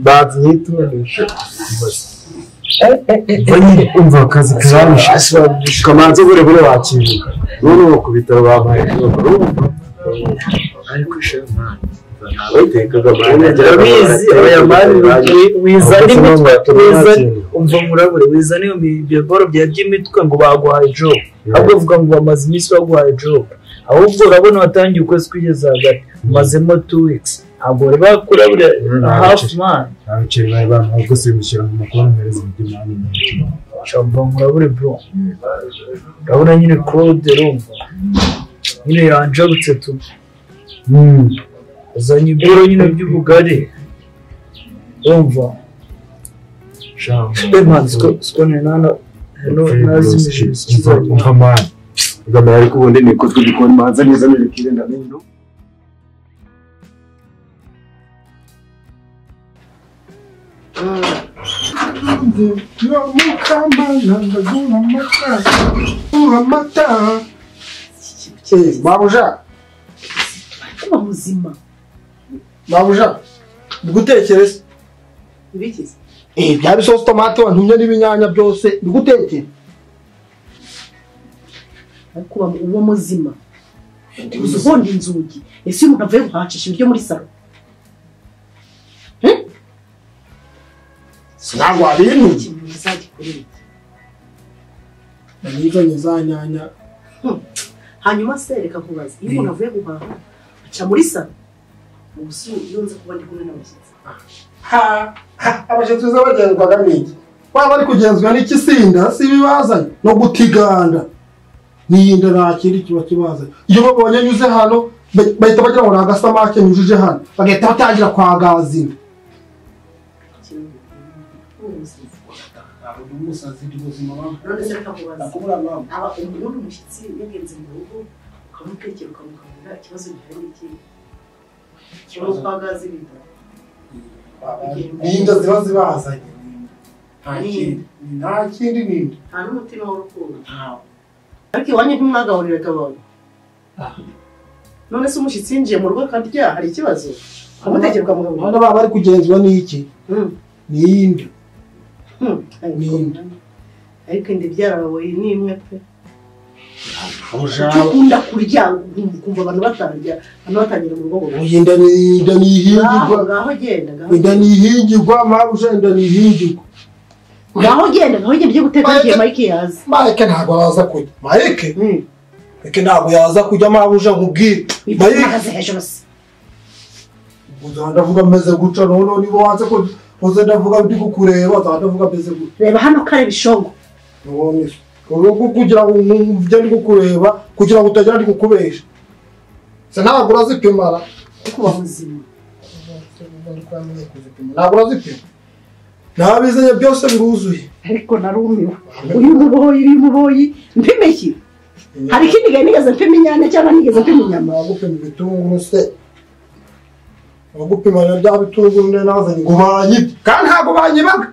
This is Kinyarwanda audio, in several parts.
Bazi nyitunisha. Umva akazi karamisha. Kamanze bure bure wakinga. None ku bitaro babaye urumva. Ariko shema urabizi oya mani wizana imitwe umva murabure wizana iyo boro bya by'imitwe ngo baguhaye job ahubwo uvuga ngo bamaze iminsi baguhaye job ahubwo urabona watangiye ukwezi kwigeza hagati umazemo 2 weeks ntabwo bari bakurabura half man abakiri bari bamuha gusa bimushyira mu makuru mpereza imana umva murabure bro urabona nyine Claude urumva nyine yanjarutse tu azanye ibiro nyine by'ubugari urumva umva man ugamara ariko ubundi niko tw'igikoni manza neza n'ibikirenda n'ino Mabuja kuba muzima Mabuja ndigutekereza ibikize bya bisosi tomate wantumye n'ibinyanya byose ndigutekere kuba uwo muzima ubundi inzugi ese umuntu avuye guhacisha ibiryo muri salo sinagwa bintu nizanye za nyanya hanyuma se reka kubaza iyo umuntu avuye guhaha aca muri salo ubusu yonze kuba ndi kumwe n'abashyitsi abashyitsi bagenzwaga n'iki waba bari kugenzwa n'iki sinda si ibibazanye no gutiganda n'iyinda nta kindi kiba kibazanye iyo babonye nyuze hano bahita bagira ngo ni agasamake nyujije hano bagahita batangira kwagazina ubundi umushyitsi yagenze mu rugo ukamutekera ukamukabura ikibazo gihari ni ikihe ikibazo kwagaza ibintu n'inda ziba zibazanye nta kindi n'inda nta n'umutima w'urukundo ariko iwanyu ntimwagaburiraga abantu none se umushyitsi yinjiye mu rugo akarya hari ikibazo ukamutekera ukamugaburira hano baba bari kugenzwa n'iki n'iyindi n'inda ariko inda ibyara ababoyi ni imwe pe ukunda kurya ukumva abantu batarya abantu batangira mu rugo inda nihingirwa ngaho genda inda nihingirwa mabuja inda nihingirwa ngaho genda ngaho genda ujye guteka igihe Mike yaza Mike ntabwo araza kujya Mike Mike ntabwo yaza kujya mabuja nkubwire Mike ahagaze hejuru se ndavuga meze guca none niba wanze ko uze ndavuga ndi kukureba ndavuga meze guca reba hano kare bishongo none urugo kugira ngo mvye ndi kukureba kugira ngo utagira ndi kukubesha se ntabwo urazipimara kuba muzima ntabwo urazipima nabizanye byose biruzuye ariko narumiwe uyu muboyi mpimeki hari ikindi gihe nigeze mpima inyanya cyangwa nigeze mpima inyama gupima ibitunguru se gupima bya bitunguru nazanye ngo banyibye kandi ntabwo banyibaga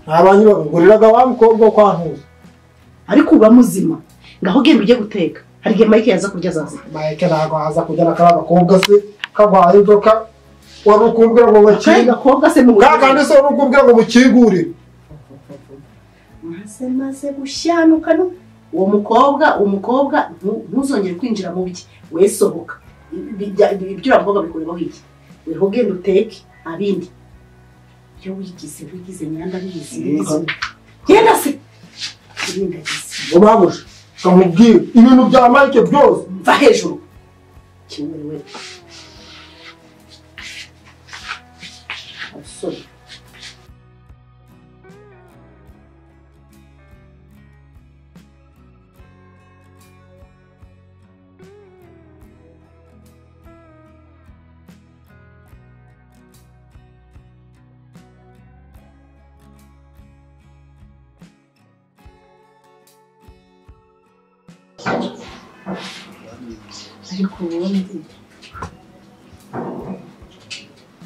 nta banyibaga nguriraga wa mukobwa kwa Ntuza ariko uba muzima ngaho genda ujye guteka hari igihe Mike yaza kurya azaza Mike ntabwo aza kurya na kariya gakobwa se karwaye inzoka wari ukumbwira ngo bakire gakobwa se mu kandi se wari ukumbwira ngo mukingurire maze gushyanuka no uwo mukobwa ntuzongere kwinjira mu bye we sohoka ibyo uriya mukobwa bikurebaho iki weho genda uteke abindi ibyo wigize myanda bigize genda se ngo mabuja kamubwire ibintu bya Mike byose mva hejuru kimwe we abasore ariko ubundi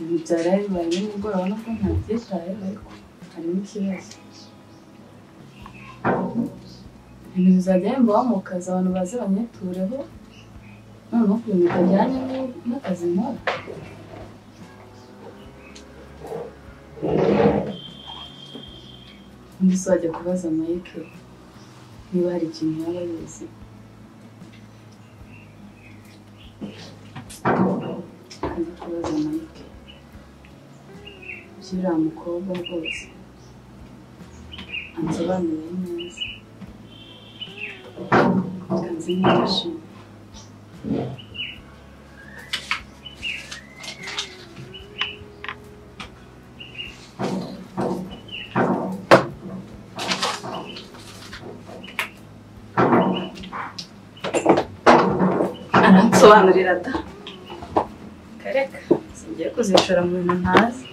ibi byaraye bibaye nimugoroba nubwo ntabyitayeho ariko harimo ikibazo ibintu bizajya bimbaho mu kazi abantu baze banyitureho noneho ku bintu bitajyanye n'akazi nkora. Undi se wajya kubaza Mike niba hari ikintu yaba yize. Ajya kubaza Mike by'uriya mukobwa rwose ansobanurire neza. Kanzi n'imashini. Aransobanurira da. Kareka, singiye kuzishora mu bintu ntazi.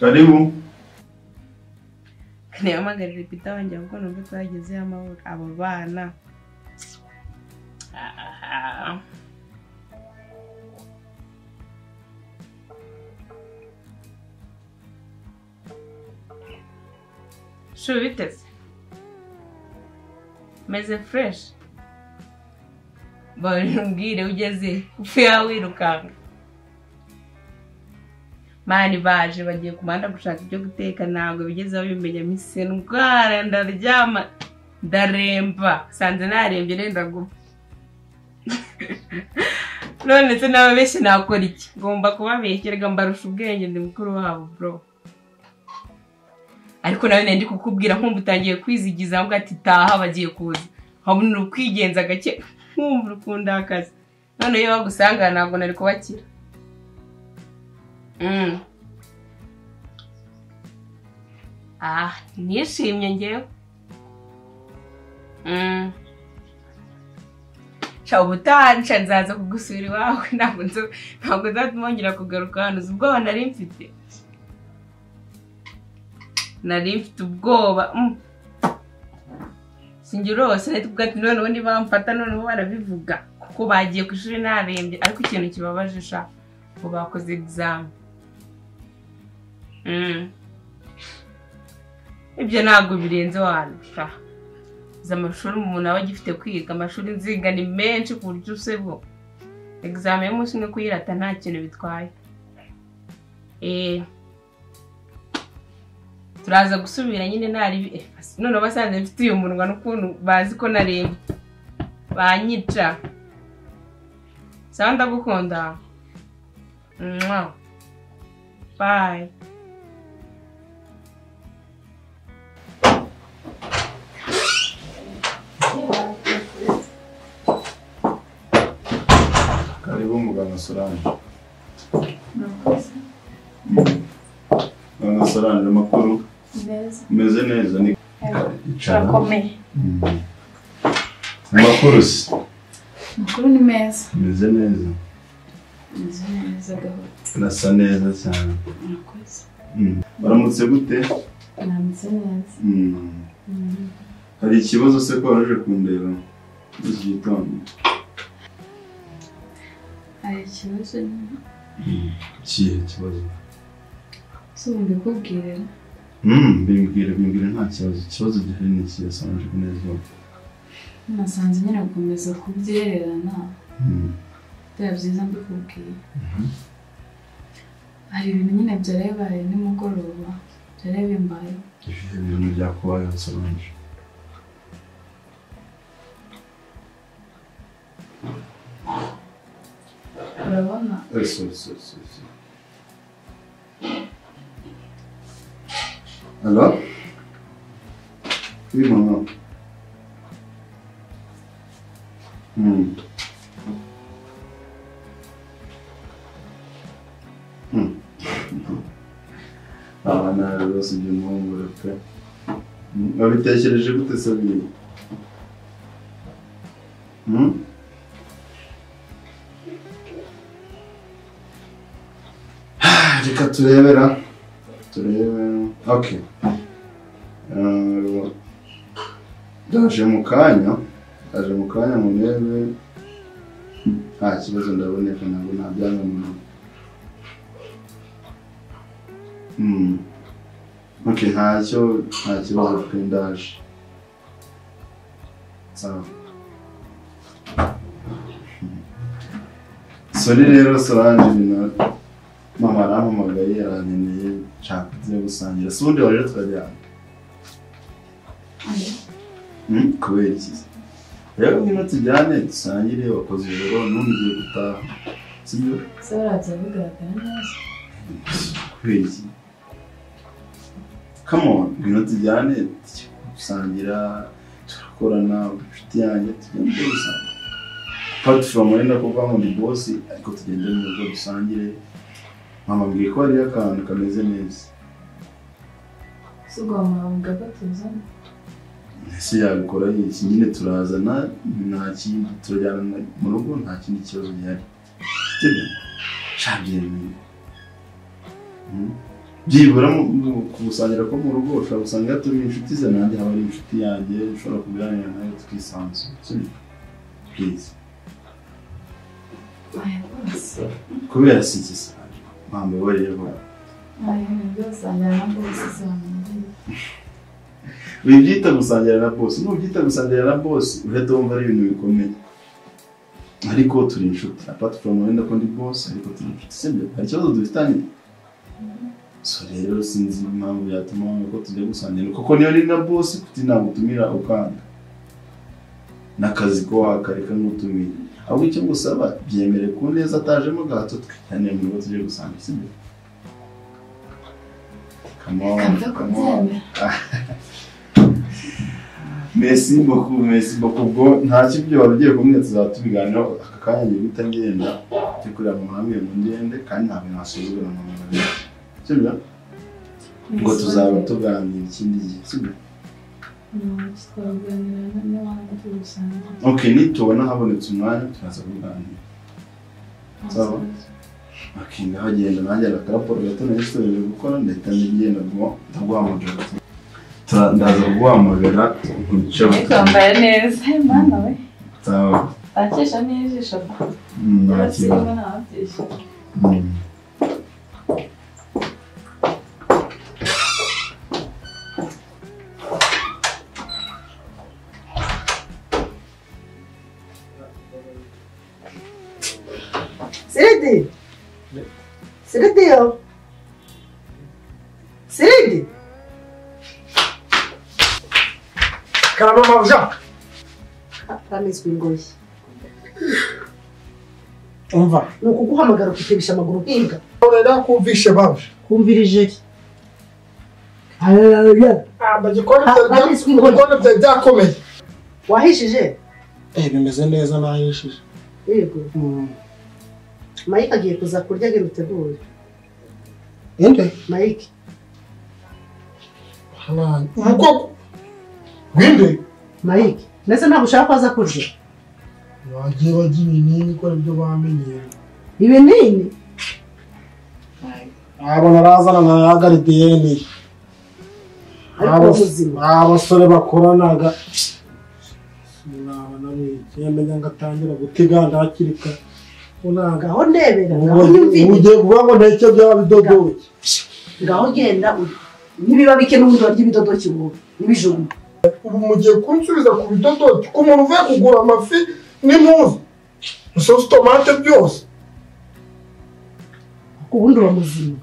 Karibu. Nihamagarire Peter wanjye ahubwo numve ko yagezeyo amahoro abo bana. Shu biteze. Meze fresh. Bari ugeze upfe wirukanka. Mani baje bagiye kumanda gushaka ibyo guteka ntabwo bigeze babimenya mise ndwara ndaryama ndaremba sanze narembye nenda gupfa. None se nababeshye nakora iki? Ngomba kubabeshyerega mbarusha ubwenge ndi mukuru wabo bro. Ariko nawe nari ndi kukubwira nkumva utangiye kwizigiza ngo ati taha bagiye kuza. Nkabona ukwigenza gake nkumva ukunda akazi. None iyo bagusanga ntabwo nari kubakira. Ah, nishimye ngewe. Sha ubutaha nca nzaza kugusura iwawe ntabwo nzatuma kugaruka hano. Uzi ubwoba nari mfite? Nari mfite ubwoba. Sinjye urose nari kuvuga ati noneho nibamfata noneho barabivuga kuko bagiye ku ishuri narembye. Ariko ikintu kibabaje sha ngo bakoze exam. Ibyo ntabwo birenze wantu sha. Amashuri umuntu aba agifite kwiga amashuri nziga ni menshi ku buryo usebo exam y'umunsi umwe kuyirata nta kintu bitwaye. Turaza gusubira nyine nari none basanze mfite uyu munwa n'ukuntu bazi ko narembye banyica. Sawa ndagukunda. Bye. Karibu muganga Solange. Muganga Solange amakuru? Meza. Meze neza ni. Urakomeye. Amakuru se? Amakuru ni meza. Meze neza. Meze neza gahoro. Urasa neza cyane. Murakoze. Baramutse gute? Namutse neza. Hari ikibazo se ko waje kundeba iki gitondo? Hari ikibazo nyine. Ikihe kibazo? Si mbikubwire. Bimbwire nta kibazo. Ikibazo gihari ni ikihe Solange neza? Nasanze nyine gukomeza kubyererana. Byaba byiza mbikubwiye. Hari ibintu nyine byarabaye nimugoroba, byaraye bimbayeho. Ibintu byakubayeho Solange? Urabona? Sorry. Alors? Oui, maman. Abana rwose ibyo muhungura pe. Wabitekereje gute se biriya? Reka turebera. Turebe. Okay. Ndaje mu kanya mu ntebe nta kibazo ndaboneka ntabwo nabyanga mu rugo. Okay, nta kibazo pe ndaje. Sawa. Sorry rero Solange ibintu mama arampamagaye arankeneye nshaka tujye gusangira. Si ubundi wari turajyana. Kubera iki? Rero ngwino tujyane dusangire wakoze ijoro none ugiye gutaha. Sibyo? Se baraza bigaragara neza. Kubera iki? Come on, ngwino tujyane gusangira turakorana inshuti yanjye tugende gusangira. Apart from wenda kuva ngo ni boss ariko tugende mu rugo dusangire. Mama mbwiye ko hariyo akantu kameze neza. Si ubwo mama ko tuzana? Ese yabikora iki nyine turazana nta kindi turajyana mu rugo nta kindi kibazo gihari. Sibyo? Shabyemeye. Byibura kugusangira ko mu rugo ushobora gusanga turi inshuti ze nanjye haba ari inshuti yanjye ushobora kuganira nawe tukisanzura. Sibyo? Please. Kubera si iki se? Mama bariyeho. Wibyita gusangira na boss, nubyita gusangira na boss uhita wumva ari ibintu bikomeye. Ariko turi inshuti. Apart from wenda ko ndi boss ariko turi inshuti. Sibyo? Hari ikibazo dufitanye? So rero sinzi impamvu yatuma wumva ko tujya gusangira kuko niyo ni na boss kuti nagutumira ukanga. N'akazi ko wakareka ngutumire. Ahubwo icyo ngusaba byemere ku neza atajemo gato twijyane mu rugo tujye gusangira. Sibyo? Come on, come on. Merci beaucoup. Ubwo nta kibyo wari ugiye kumwe tuzatubiganiraho aka kanya ngiye guhita ngenda turi kureba mama wambwiye ngo ngende kandi ntabwo nasuzugura mama wanjye. Sibyo? Ngo tuzaba tuganira ikindi gihe. Sibyo? Okay, nitubona habonetse umwanya turaza kuganira. Sawa? Okay, ngaho genda nanjye akaraporo gato nari gukora ndahita ngenda ndaguhamagara. Ndaza kuguhamagara Ariko wambaye neza mana we. Sawa. Akesha n'ijisho. Nta kibazo. Siridi. Siridi yo. Siridi. Karama mabuja. Ramizwe ingoyi. Umva. Ni ukuguhamagara ukitebisha amaguru nk'imbwa. Urera kumvishe babuja. Kumvirije iki? Igikoni byari byakomeye. Wahishije? Bimeze neza nahishije. Yego. Mike agiye kuza kurya agira utegure. Inde? Mike. Ubwoko Winde? Mike, ndetse ntabwo ushaka ko aza kurya. Bagiye barya ibinini ko aribyo bamenyereye. Ibinini? Abo narazana na ya garidiyeni. Abasore bakoranaga. Sinaba nabiki, yamenya ngo atangira gutiganda hakiri kare. Ngaho ndebera, ngaho nyumvire. Ugiye kuvuga ngo ntacyo byaba bidodoki. Ngaho genda nibiba bike n'ubundi warya ibidodoki wowe n'ibijumba. Ubu mugiye kunsubiza ku bidodoki ku muntu uvuye kugura amafi n'impuzu isosi tomate byose. Ubundi uba muzima.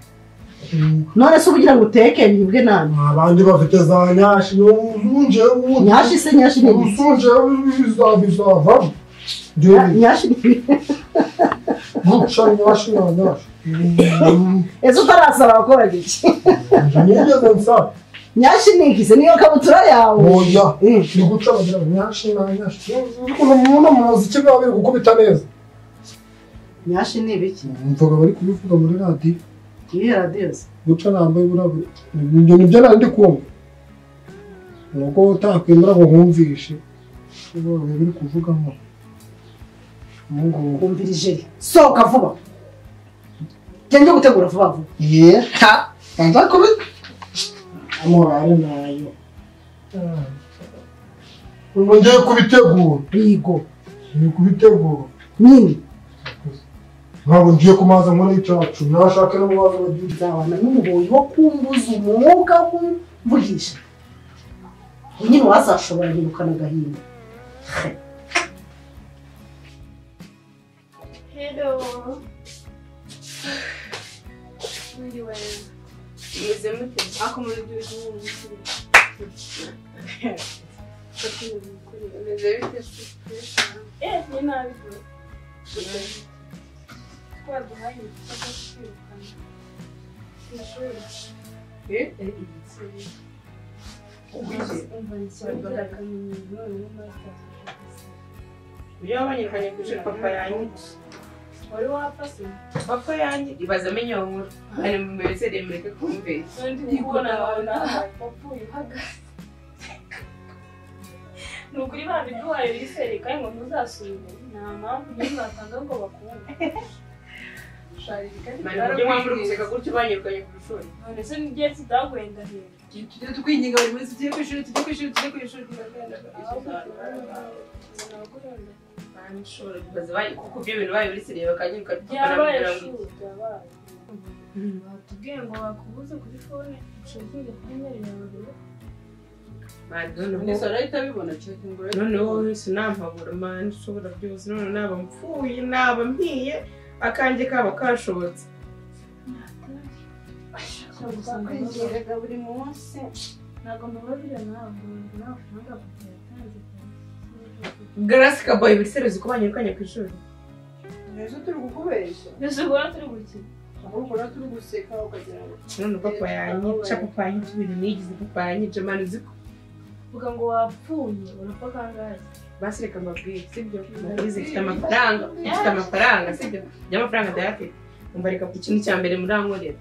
None se ubugira ngo uteke bibwe nani? Abandi bafite za nyashi n'ubunje nyashi se nyashi ni usunje bizavamo. Nyashi ni guca nyashi na nyashi. Ese utarasaba bakora iki? Nigeze nsaba. Nyashi ni iki se niyo kabutura yawe? Oya, ni guca bagira ngo nyashi na nyashi. Ukuntu umuntu mu muziki biba biri gukubita neza. Nyashi ni ibiki? Mvuga bari kubivuga muri radiyo. Iyi radiyo se? Guca nambaye burabura. Ibyo nibyo nari ndi kumva. Nuko utakwemera ngo nkumvishe. Ubu biri kuvugamo. Kumvirije. Sohoka vuba. Genda gutegura vuba vuba. Ye, ha. Banza kubi. Amorale nayo. Ngiye kubitegura. Yego. Ngiye kubitegura. Nini? Ntabwo ngiye kumaza nkora icacu. Nashaka no mubaza bagiye. Nzabana n'umuboyi wo kumbuza umwuka kumvugisha. Nyine wazashobora nyirukana agahinda. Hello. Wiriwe. Meze mute? Akomeza ibyo Meze bite se? Ni nabi bro. Twaduhaye ibitabo kwirukana. Ishuri. Uburyo wabanyirukanye ku ishuri papa yanyica. Wari wapfa se? Papa yanjye ibaze amenye iyo nkuru. Ari mu mbese mureke kumvise. Ndi kubona wapfuye uhagaze. Ni ukuri babiduhaye bisere kandi ngo ntuzasubire. Nta mpamvu nyine batanga ngo bakunde. Uburyo mwambura guseka gutyo banyirukanye ku ishuri. None se n'igihe tutaguye ndahera. Tujye tukwinginga buri munsi tujye ku ishuri tujye ku ishuri tujye ku ishuri kuko ibyo bintu babirisiriye bakanyiruka byabaye byabaye. Batubwiye ngo bakubuze kuri fone ushinzwe kuri mail yawe. Noneho sinampabura mani ushobora byose none naba mpfuye naba mpiye akanjye kaba kashobotse. Kwinjiraga buri munsi ntabwo mubabwira nawe n'amafaranga papa yatanze. Grace Kaboy biseruzi ko banyirukanye ku ishuri. Neza turi kukubeshya. Neza ubona turi gukina. Ahubwo ubona turi guseka ukagira ngo none papa yanyica papa yanyica ibintu nigize papa yanyica mani uziko. Vuga ngo wapfuye urapfa kangahe? Basi reka mbabwire sibyo? Mubwize mfite amafaranga, mfite amafaranga sibyo? Njye amafaranga ndayafite. Umva reka ku kintu cya mbere murankorera.